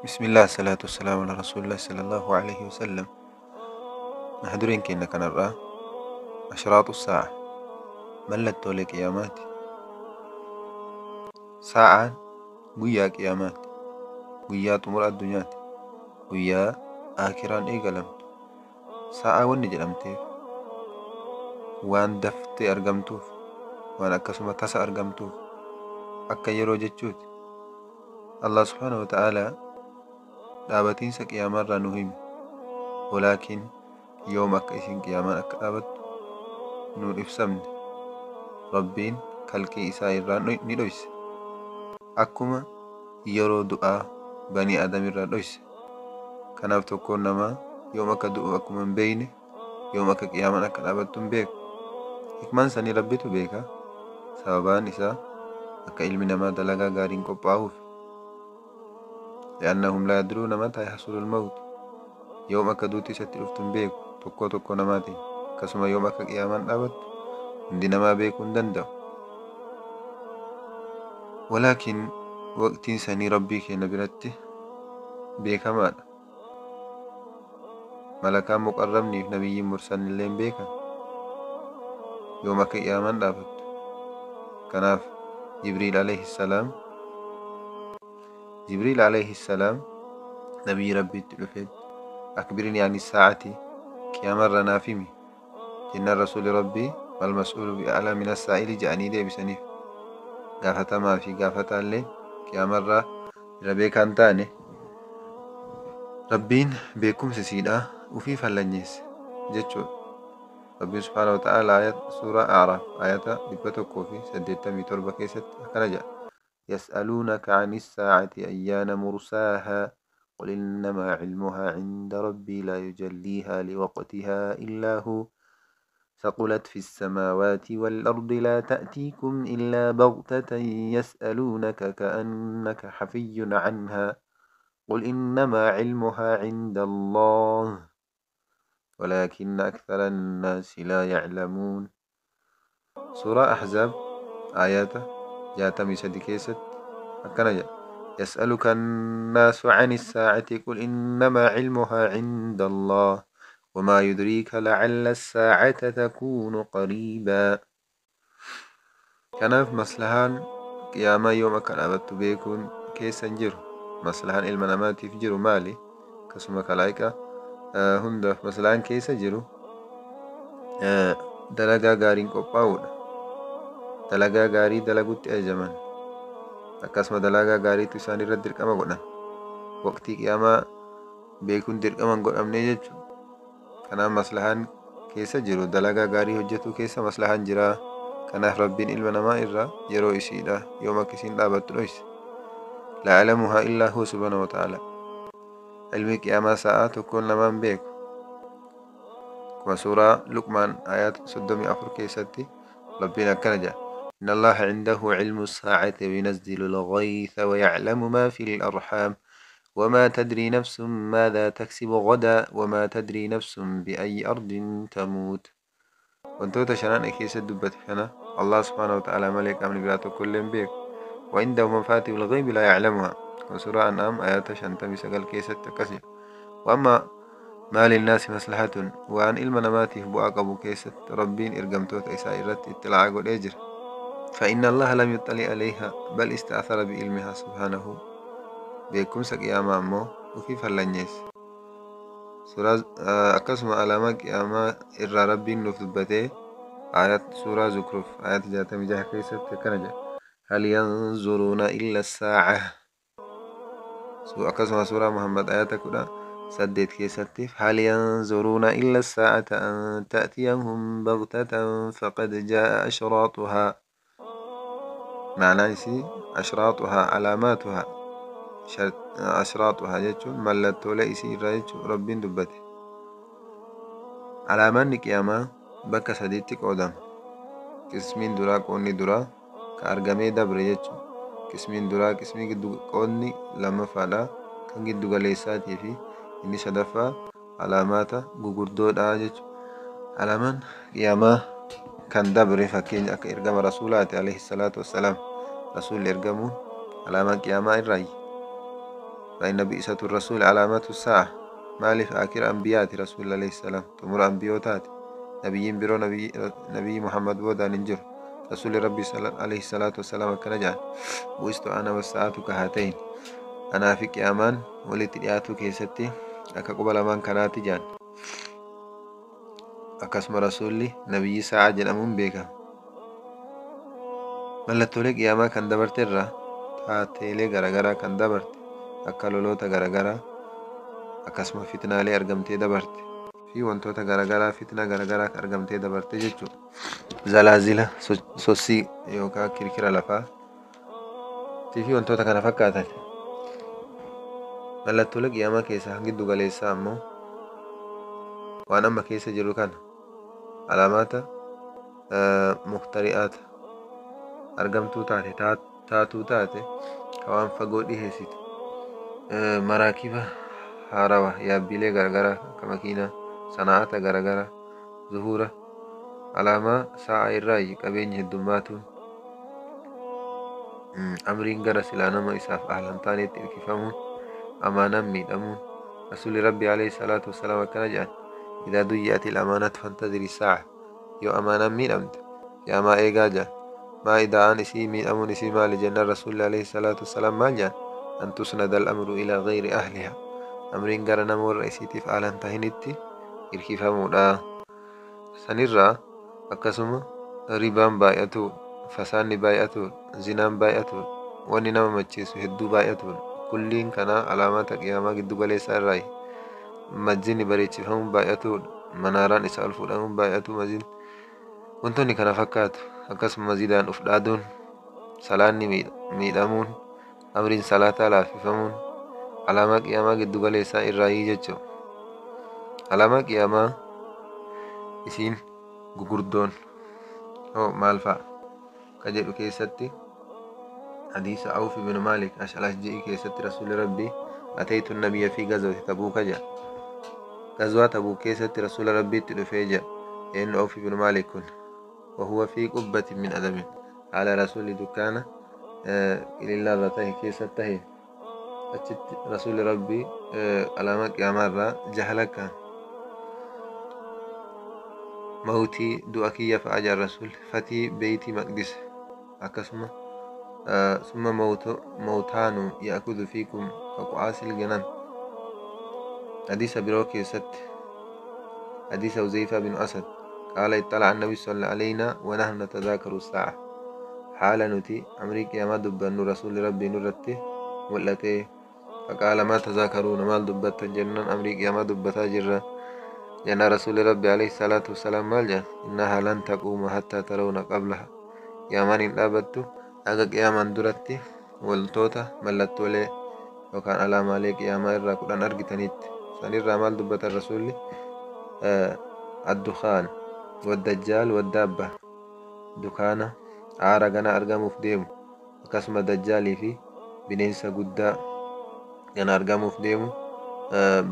Bismillah salaatu wassalaamu ala rasuulillah sallallahu alaihi wasallam. Mata dureen keenya kanarraa ashraatu saa'a, mallattoolee qiyaamaati. Saa'aan guyyaa qiyaamaati. Guyyaa xumura addunyaati. Guyyaa aakiraan eegalamtu. Saa'aa wanni jedhamteef waan daftee argamtuuf, waan akkasuma tasa argamtuuf, akka yeroo jechuuti. Allah subhaanahu wa ta'aalaa dhaabatiinsa qiyaamaarraa nu hime. Walaakin yoom akka isin qiyaamaan akka dhaabattu nuun ibsamne. Rabbiin kalqii isaa irraa ni dhoyse. Akkuma yeroo du'aa banii Aadam irraa dhoyse. Kanaaf tokkoon namaa yoom akka du'u akkuma hin beekne, yoom akka qiyaamaan akka dhaabattu hin beeku. Hikmaan sanii Rabbitu beeka. Sababaan isaa akka ilmi namaa dalagaa gaariin qophaa'uuf. Li'annahum laa yadruuna mataa yahsulul mawt. Yoom akka duuti isatti dhuftu hin beeku tokkoo tokkoo namaatiin. Akkasuma yoom akka qiyaamaan dhaabattu hundi namaa beekuu hin danda'u. Walaakin waqtiin sanii Rabbii keenya biratti beekamaadha. Malakaan muqarrabniif nabiyyiin mursalni illee hin beekan. Yoom akka qiyaamaan dhaabattu. Kanaaf Jibriil alayhi salaam Jibriil alayhi salaam nabiyyi Rabbiitti dhufee, akbirinii ani saa'ati, qiyaamarra naaf himi jennaan, rasuuli Rabbii mal mas'uulu bi'a'laa min assaa'ili jedhanii deebisaniif. Gaafatamaa fi gaafataallee qiyaamarraa irra beekaa hin taane, Rabbiin beekumsa isiidhaa ufii fallanyeesse jechuudha. Rabbiin subhaanahu wa ta'ala ayat suuraa A'raaf ayata 187 keessatti akkana jedha: Yas'aluunaka ani saa'ati ayyaana mursaahaa qul innamaa cilmuhaa cinda rabbii laa yujalliihaa liwaqtihaa illaa hu ثقلت في السماوات والأرض لا تأتيكم إلا بغتة يسألونك كأنك حفي عنها قل إنما علمها عند الله ولكن أكثر الناس لا يعلمون. سورة أحزاب آيات 63 keessatti akkana jedha: يسألك الناس عن الساعة قل إنما علمها عند الله وما يدريك لعل الساعة تكون قريبا. Kanaaf maslahaan qiyaamaa yoom akka dhaabattu beekuun keessa hin jiru. Maslahaan ilma namaatiif jiru maali? Akkasuma kalaa'iqa hundaaf maslahaan keessa jiru dalagaa gaariin qophaa'uudha. Dalagaa gaarii dalagutti ajajaman. Akkasuma dalagaa gaariitu isaan irratti dirqama godhan. Waqtii qiyaamaa beekuun dirqama hin godhamne jechuudha. Kanaaf maslahaan keessa jiru dalagaa gaarii hojjetuu keessa maslahaan jira. Kanaaf Rabbiin ilma namaa irraa yeroo isiidha yoom akka isiin dhaabattu dhoyse. Laa ya'lamuhaa illaa huwa subhaanahu wa ta'ala. Ilmi qiyaamaa sa'aa tokkoon namaa hin beeku. Akkuma suuraa Luqmaan ayaat 34 keessatti Rabbiin akkana jedha: إن الله عنده علم الساعة وينزل الغيث ويعلم ما في الأرحام وما تدري نفس ماذا تكسب غدا وما تدري نفس بأي أرض تموت. Wantoota shanan keessa dubbate kana Allah subhaanahu wa ta'ala malee qaamni biraa tokko illee hin beeku. وعنده مفاتيح الغيب لا يعلمها. Suuraa An'aam ayata 59 keessatti akkas jedha. وأما ما للناس مصلحة, waan ilma namaatiif bu'aa qabu keessatti Rabbiin ergamtoota isaa irratti ittilaa'a godhee jira. فإن الله لم يطلع عليها بل استأثر بعلمها سبحانه. Beekumsa qiyaamaa ammoo ufii fallanyeesse. Suuraa akkasuma alaamaa qiyaamaa irraa Rabbiin nuuf dubbatee ayat suuraa Zukruf ayat 66 keessatti akkana jedha: هل ينظرون إلا الساعة. Akkasuma suuraa Muhammad ayata 18 keessatti: هل ينظرون إلا الساعة أن تأتيهم بغتة فقد جاء أشراطها. Maanaan isii أشراطها علاماتها, أشراطها jechuun mallattoolee isii irraa jechuun Rabbiin dubbate. Alaamaanni qiyaamaa bakka sadiitti qoodama. Qismiin duraa, qoonni duraa, ka argamee dabre jechuudha. Qismiin duraa, qismii giddu, qoodni lammaffaadha kan giddu galeessaatii fi inni sadaffaa alaamaata gugurdoodha jechuudha. Alaamaan qiyaamaa kan dabre fakkeenya akka ergama rasuulaati alayhi salaatu wassalaam. Rasuulli ergamuun alaamaa qiyaamaa irraayi. فإن بئسة الرسول علامة الساعة. مالف آخر أنبياء رسول الله عليه السلام تمر أنبيوتات نبيين برو نبي محمد بودا ننجر رسول ربي عليه الصلاة والسلام كنجان بؤست أنا والساعة كهاتين أنا في قيامان ولتلياتو كيستي أكا قبل أمان كناتي جان akkasuma rasuulli nabiyyi sa'aa jedhamuun beekama. Mallattoolee qiyaamaa kan dabarte irraa taateelee garaagaraa kan dabarte akka loloota garaagaraa akkasuma fitnaalee argamtee dabarte fi wantoota garaagaraa fitnaa garaagaraa argamtee dabarte jechuudha. Zalaazila sossii yookaan kirkira lafaa fi wantoota kana fakkaatan. Mallattoolee qiyaamaa keessaa giddu galeessaa ammoo waan amma keessa jiru kana alaamaata muktari'aata argamtuu taate taatuu taate ka waan fagoo dhiheessitu maraakiba haarawa yaabbiilee garagaraa akka makiinaa sanaa'ata garagaraa zuhuura alaamaa sa'a irraayi qabeenya heddummaatuun amriin gara silaa nama isaaf ahlan taanetti irkifamuun amaanaan miidhamuun rasuulli rabbi alayhi salaatu wassalaam akkana jedhan إذا ضيعت الأمانة فانتظر الساعة يو أمانة مين أمت يا ما إيجاجا ما إذا أن إسي مين أمون إسي ما لجنة الرسول عليه الصلاة والسلام ما جان أن تسند الأمر إلى غير أهلها أمرين قرنا مور إسي تفعل انتهنتي إركيفا مودا سنرى أكسم ربان بايتو فسان بايتو زنان بايتو وننام مجيسو هدو بايتو كلين كان علامات قيامة قدو قليس الرأي majjinni bareechifamuun baay'atuudha manaaraan isa ol fuudhamuun baay'atu mazin wantoonni kana fakkaatu akkasuma mazidaan uf dhaaduun salaanni miidhamuun amriin salaataa laaffifamuun alaamaa qiyaamaa giddu galeessaa irraayii jechuudha. Alaamaa qiyaamaa isiin gugurdoon hoo maal fa'a ka jedhu keessatti hadiisa Awf ibn Maalik Ash'alashji'i keessatti rasuulli rabbii ataytu nabiyya fi gazwati tabuuka jedha. غزوة تبوك كيست رسول ربي تدفيجا إن أوف بن مالك وهو في قبة من أدم على رسول دكانة إلى الله رتاه كيست تهي رسول ربي علامة قيامة جهلك موتي دؤكية فأجا الرسول فتي بيتي مقدس أكسمة ثم موتان يأخذ فيكم كقعاس الجنان حديث بروكي ست حديث وزيفة بن أسد قال اطلع النبي صلى الله علينا ونحن نتذاكر الساعة حال نتي أمريكا ما دبن رسول ربي نرته ملته فقال ما تذاكرون ما دبت جنان أمريكا ما دبتا جرة جنا رسول ربي عليه الصلاة والسلام مالجا إنها لن تقوم حتى ترون قبلها يا من الأبدت أغا يا من درتي والتوتا ملتولي وكان على مالك يا ما إرى كدان أرجتنيت سنرى مال دبة الرسول الدخان والدجال والدابة دكانة عارقنا أرقام فديم وكسم دجالي في بنينسا قدا جنا أرقام فديم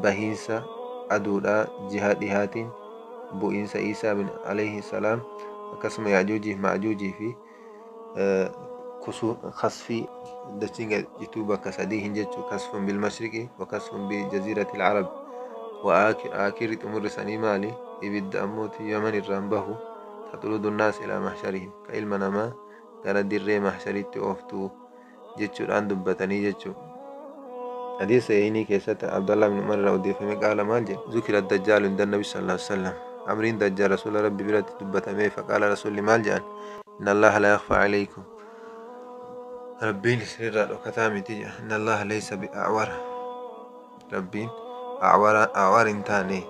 بهينسا أدولا جهاد هاتين بوئنسا إيسا بن عليه السلام وكسم يعجوجي معجوجي في خصفي دتشينغ يتوبا كسديهن جتشو كسف بالمشرق وكسف بجزيرة العرب وآخر آخر أمور سني مالي إبد أموت يمن الرنبه تطرد الناس إلى محشرهم كإلما نما قال دري محشري تأوفتو جتشو الآن دبتني جتشو حديث يهيني كيسة عبد الله بن عمر رضي الله قال مالجي ذكر الدجال عند النبي صلى الله عليه وسلم أمرين دجال رسول ربي برت دبتمي فقال رسول مالجان إن الله لا يخفى عليكم ربين سرر وكتامي إن الله ليس بأعور ربين أعور تاني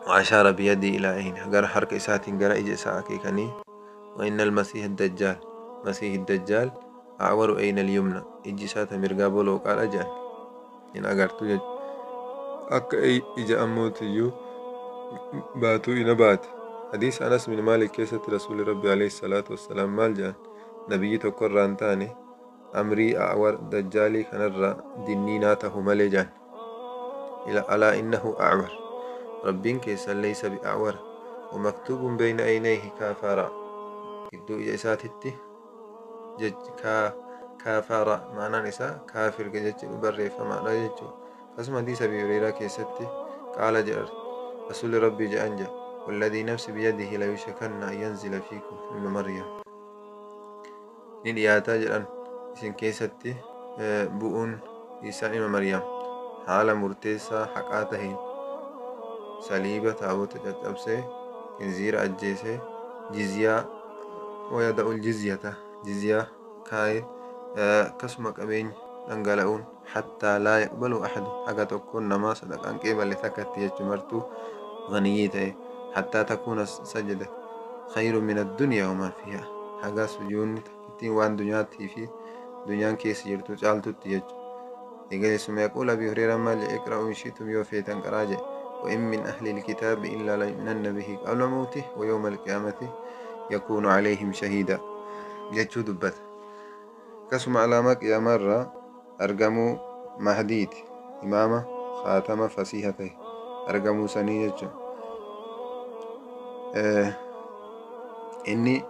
وأشار بيدي إلى عينه قال حرك إسات قال إجي ساكيكني وإن المسيح الدجال مسيح الدجال أعور أين اليمنى إجي سات مرقابولو قال أجل إن أقرت أك أي إجا أموت يو باتو إن بات حديث أنس بن مالك كيسة رسول ربي عليه الصلاة والسلام مالجان نبي تقران تاني أمري أعور دجالي كنرى دنيناته ملجان إلى ألا إنه أعور ربين كيسا ليس بأعور ومكتوب بين عينيه كافرا إدو إجاساتي Kafara ma'anaan isaa kaafir jechuun barreeffamaadha jechuudha. Akkasuma hadiisa Abii Hureyraa keessatti qaala jedha Rasuulli Rabbii jedhan jedha والذي نفسي بيده ليوشكن أن ينزل فيكم ابن مريم ni dhiyaataa jedhan isin keessatti bu'uun Iisaa ilma Maryam haala murteessaa haqaa taheen saliiba taabota caccabsee kinziira ajjeesee jizyaa wayada'ul jizyata jizyaa kaayee akkasuma qabeenya dhangala'uun hattaa laa yaqbalu ahadu haga tokkoon namaa sadaqaan qeeballe takkatti jechuu martuu ganiyyii ta'e hattaa takuuna sajada khayru min addunyaa wamaa fiihaa haga sujuunni takkittiin waan dunyaattii fi dunyaan keessa jirtu caaltutti jechuudha. Eegale suma yaquul Abii Hureyraa maal jedhe iqra'uu in shi'tum yoo feetan qaraa jedhe وإن من أهل الكتاب إلا ليؤمنن به قبل موته ويوم القيامة يكون عليهم شهيدا jechuu dubbata. Akkasuma alaamaa qiyaamaa irraa argamuu mahdiiti imaama khaatama fasiiha ta'e argamuu sanii jechuudha. Inni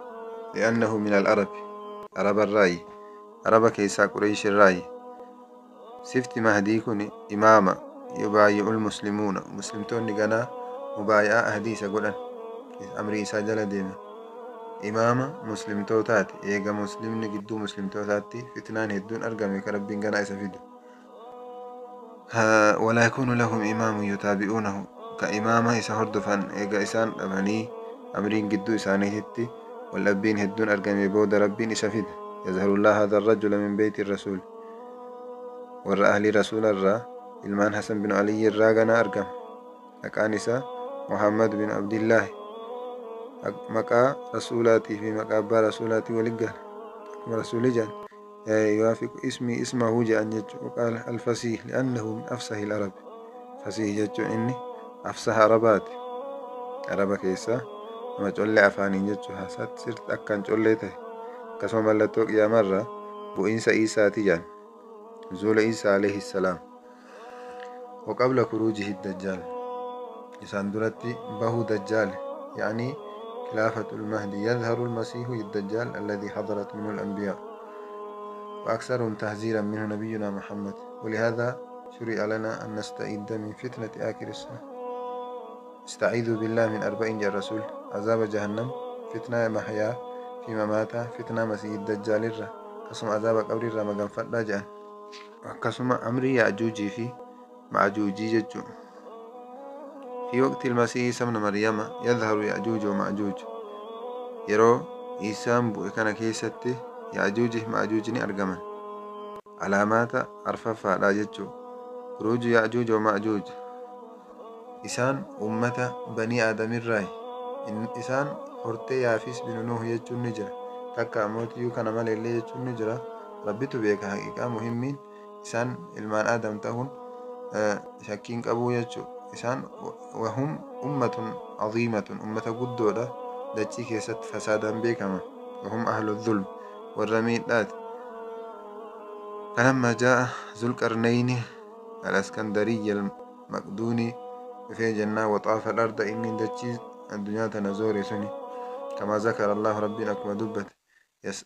li'annahu min al-arabi araba irraayi araba keessaa Qureesh irraayi sifti mahdii kun imaama yubaayi'ul muslimuuna muslimtoonni ganaa mubaayi'aa ahdii isa godhan amrii isaa jala deeman imaama muslimtootaati eega muslimni gidduu muslimtootaatti fitnaan hedduun argame ka rabbiin ganaa isa fidu walaa yakuunu lahum imaamun yutaabi'uunahu ka imaama isa hordofan eega isaan dhabanii amriin gidduu isaaniititti waldhabbiin hedduun argame booda rabbiin isa fida yazharullaa hadha arrajula min beyti rasuul warra ahlii rasuula irraa ilmaan Hasan bin Aliyyi irraa ganaa argama maqaan isaa Muhammad bin Abdillaahi maqaa rasuulaatii fi maqaa abbaa rasuulaatii walit gala akkuma rasuuli jedhan yuwaafiqu ismii ismahu jedhan jechuu waqaala alfasiih li'annahu min afsahi al-arab fasiih jechuun inni afsaha arabaati araba keessaa nama collee afaaniin jechuu haasaatti sirriitti akkaan collee ta'e akkasuma mallattoo qiyaamarraa bu'iinsa Iisaati jedhan nuzuula Iisaa alayhi salaam وقبل خروجه الدجال إسان درتي به دجال يعني خلافة المهدي يظهر المسيح الدجال الذي حضرت منه الأنبياء وأكثرهم تحذيرا منه نبينا محمد ولهذا شرع لنا أن نستعيد من فتنة آخر السنة استعيذوا بالله من 40 جاء الرسول عذاب جهنم فتنة محيا في مماته فتنة مسيح الدجال الرّ قسم عذاب قبر الرّ مقام فلا جأن قسم أمري يأجوجي في معجوجي ججو في وقت المسيح عيسى ابن مريم يظهر يأجوج ومأجوج يرو عيسى بؤ كان كيستي يأجوج مأجوج ني أرجمن علامات أرففا لا ججو خروج يأجوج ومأجوج إسان أمة بني آدم الراي إسان هرتي يافيس بن نوح يجو نجرة تكا موت يو كان مال اللي يجو نجرة ربيتو بيك حقيقة مهمين إسان ilmaan آدم تهون shakkiin qabuu jechuudha. Isaan wahum ummatun aziimatun ummata guddoodha dachii keessatti fasaadaan beekaman. Wahum ahlu dhulm warra miidhaati. فلما جاء ذو القرنين الاسكندري المقدوني في جنة وطاف الأرض إني دتشي الدنيا تنزوري سني كما ذكر الله ربنا كما دبت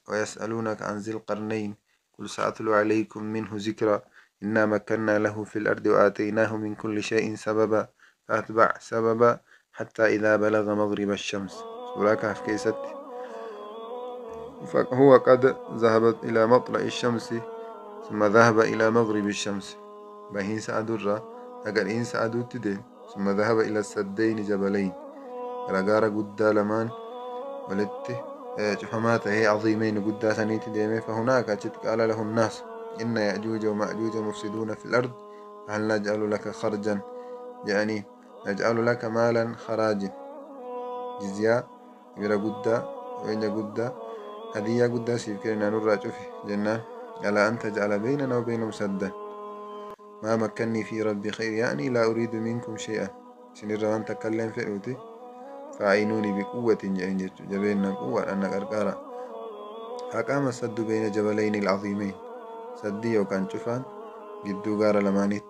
ويسألونك عن ذي القرنين قل سأتلو عليكم منه ذكرا إنا مكنا له في الأرض وآتيناه من كل شيء سببا فأتبع سببا حتى إذا بلغ مغرب الشمس سورة كهف كيست فهو قد ذهبت إلى مطلع الشمس ثم ذهب إلى مغرب الشمس بهين سأدرة أقل إن سأدو تدين ثم ذهب إلى السدين جبلين رقارة قد لمان ولدت شحمات هي عظيمين قد سنيت ديمي فهناك قال له الناس إن يأجوج ومأجوج مفسدون في الأرض فهل نجعل لك خرجا يعني نجعل لك مالا خراجا جزية غير قد وين قد هدية قد سيفكرنا نرى شوفي جنة على أن تجعل بيننا وبينهم سدا ما مكنني في ربي خير يعني لا أريد منكم شيئا سنرى أن تكلم في أوتي فأعينوني بقوة جبيننا قوة أنك أرقارا فقام السد بين جبلين العظيمين سدي وكان شوفان جدو غار لمانيت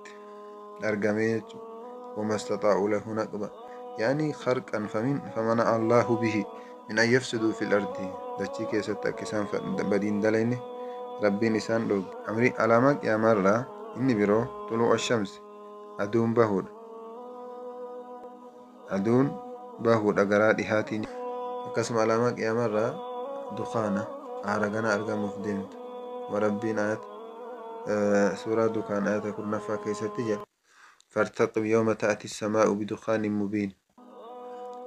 أرقامي وما استطاعوا له نقبا يعني خرقا فمنع الله به من أن يفسدوا في الأرض دچي كيست أكسان بدين دلين Rabbiin isaan dhooge. Amrii alaamaa qiyaamaarraa inni biroo xuluu'a shamsi, aduun bahuudha. Aduun bahuudha garaa dhihaatiin. Akkasuma alaamaa qiyaamaarraa dukaana, aara gana argamuuf deemtu. Warabbiin ayat suuraa dukaan ayata 10ffaa keessatti jedha: فارتقب يوم تأتي السماء بدخان مبين.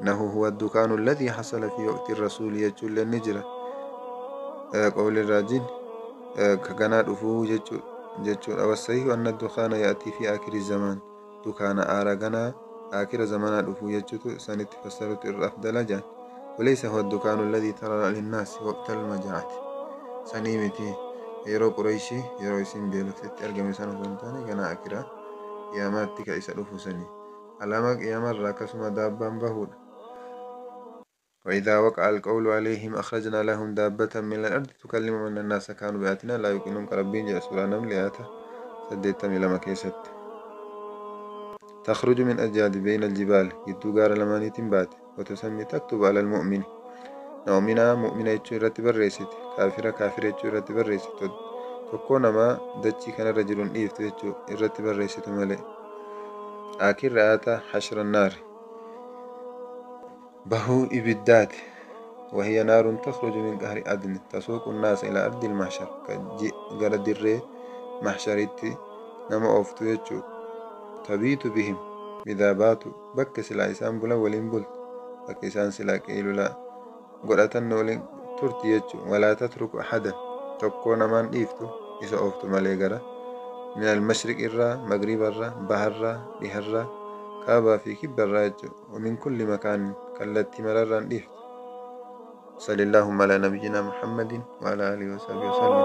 إنه هو الدكان الذي حصل في وقت الرسول يجول النجرة. قول الراجين كغنا دفو جچو. والصحيح أن الدخان يأتي في آخر الزمان. دكان آرغنا آخر زمان دفو جچو سنت فسرت الأفضل جان. وليس هو الدكان الذي ترى للناس وقت المجاعة. سنيمتي yeroo Qurayshii yeroo isin beeloftetti argame sana osoo hin taane ganaa akiraa qiyaamaatti ka isa dhufu sanii. Alaamaa qiyaamaarraa akkasuma daabbaan bahuudha. وإذا وقع القول عليهم أخرجنا لهم دابة من الأرض تكلمهم أن الناس كانوا بآياتنا لا يوقنون. كربين جاء سورة نمل آيات 82 keessatti. تخرج من أجياد بين الجبال، jidduu gaara lamaaniitiin baate. وتسمي تكتب على المؤمن، mu'mina mu'mina jechuu irratti barreessiti, kaafira kaafira jechuu irratti barreessiti. Tokkoo namaa dachii kanarra jiru hin dhiiftu jechuu irratti barreessitu malee. Akirri ayata حشر النار, bahuu ibiddaati. وهي نار تخرج من قعر عدن تسوق الناس إلى أرض المحشر. Gara dirree mahsharitti nama ooftu jechuu. تبيت بهم إذا باتوا, bakka silaa isaan bulan waliin bultu, bakka isaan silaa qeylulaa godhatan waliin turti jechuu. ولا تترك أحدا, tokkoo namaan dhiiftu isa ooftu malee, gara من المشرق irraa, magribarraa, baharraa, dhiharraa, kaabaa fi kibbarraa jechuu. ومن كل مكان, kallattii mararraan dhiiftu. صلى اللهم على نبينا محمد وعلى آله وصحبه وسلم.